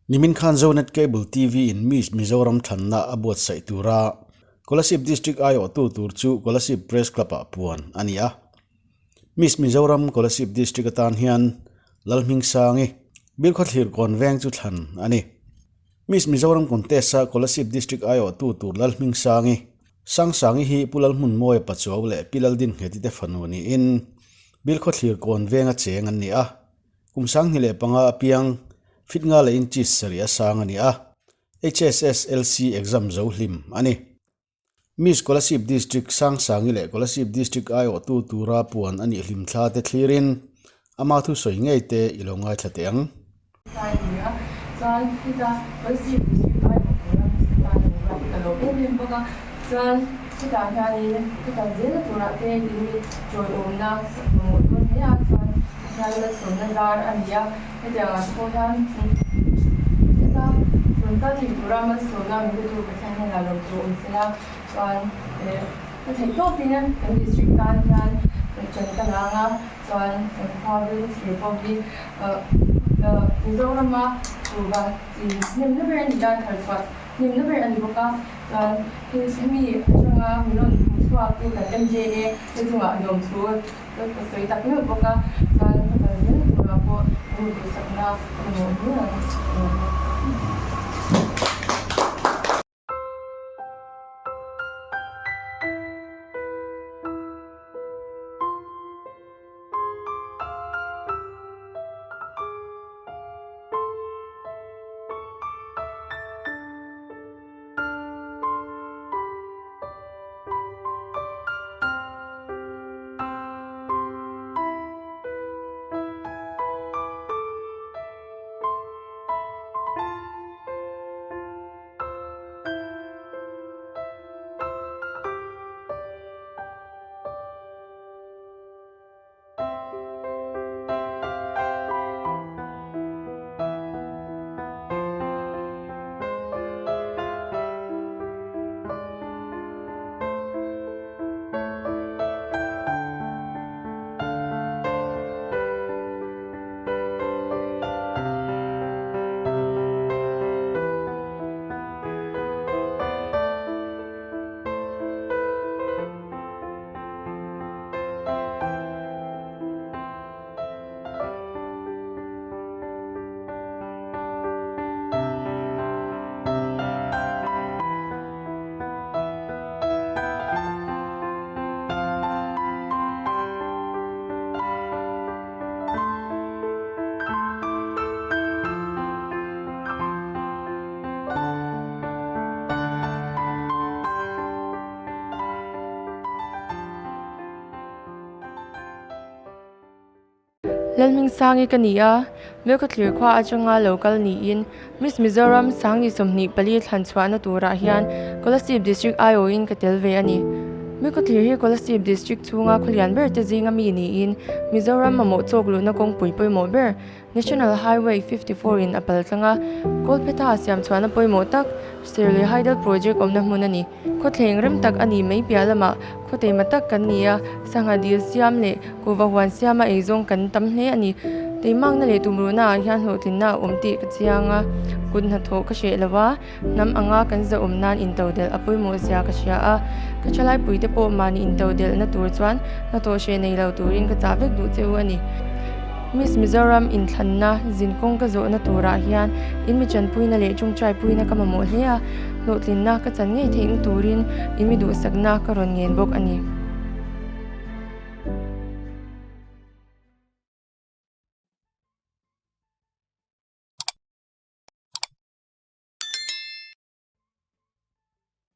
Nimin khan Zonet Cable TV in Miss Mizoram thlanna a buatsaih tura Kolasib District aiawhtu tur chu Kolasib Press Club ah puan a ni a. Miss Mizoram Kolasib District atan hian Lalhmingsangi, Bilkhawthlir kawn veng chu thlan a ni. Miss Mizoram Contest a Kolasib District aiawhtu tur Lalhmingsangi, Sangsangi hi Pu Lalhmunmawia Pachuau leh Pi Laldingheti te fanu niin Bilkhawthlir kawn venga cheng an ni a. Kum 25 apiang fit nga leh inches sarih a sang a ni a, HSSLC exam zo hlim a ni. Miss Kolasib District Sangsangi leh Kolasib District aiawhtu tura puan a nih hlim thla te thlirin ama thusawi ngei te i lo ngaithla teh ang. Sai ni a, chuan heta Kolasib District aiawh tura Miss tan a lo ka lawm em em bawk a, chuan hetah hianin heta zela turah te in tawiawmna mamawh dawn hle a, chuan Pathian malsawmna zar a ni a, hetiangah te pawh hian heta rawn kal thei tura malsawmna min pe tu Pathian hian a lo tur awm sela chuan ka theih tawpin kan district tan hian ṭan ka la ang a, chuan kan khua vel thlir pawh hi Mizorama kuhva chi hnemna ber a ni a, tharchhuah hnemna ber a ni bawk a, chuan hemi atanga min rawn hmuchhuak tu kan MJA te chungah lawmthu Ka sawi tak meuh bawk a, chuan ka kal zel turah pawh room duhsakna ka mamawh hle ang. Lalhmingsangi ka ni a, Milkhawthlir khua atanga lo kal niin Miss Mizoram 2024 thlan chhuahna turah hian Kolasib District aiawhin ka tel ve a ni. Milkhawthlir hi Kolasib District chhunga khawlian ber te zinga mi niin Mizoram mamawh chawk luhna kawngpui pawimawh ber National Highway 54 in a pal tlang a, Kawlphetha siam chhuahna pawimawh tak Serlui Hydel Project awmna hmun a ni. Khawthleng rem tak a nih mai piah lamah khaw teima tak kan ni a, sangha dil siam leh kuhva huan siama eizawng kan tam hle a ni. Teimakna leh tumruhna ah hian hlawhtlinna a awm tih ka chiang a, kut hnathawh ka hreh lo a, hnam anga kan zahawm nan intodelh a pawimawh zia ka hria a, ka thalaipui te pawh mahni intodelhna tur chuan hnathawh hreh nei lo turin ka chah vek duh che u a ni. Miss Mizoram inthlanna zinkawng ka zawhna turah hian in mi chanpuina leh tawngtaipuina ka mamawh hle a, hlawhtlinna ka chan ngei theihna turin in mi duhsakna ka rawn ngen bawk a ni.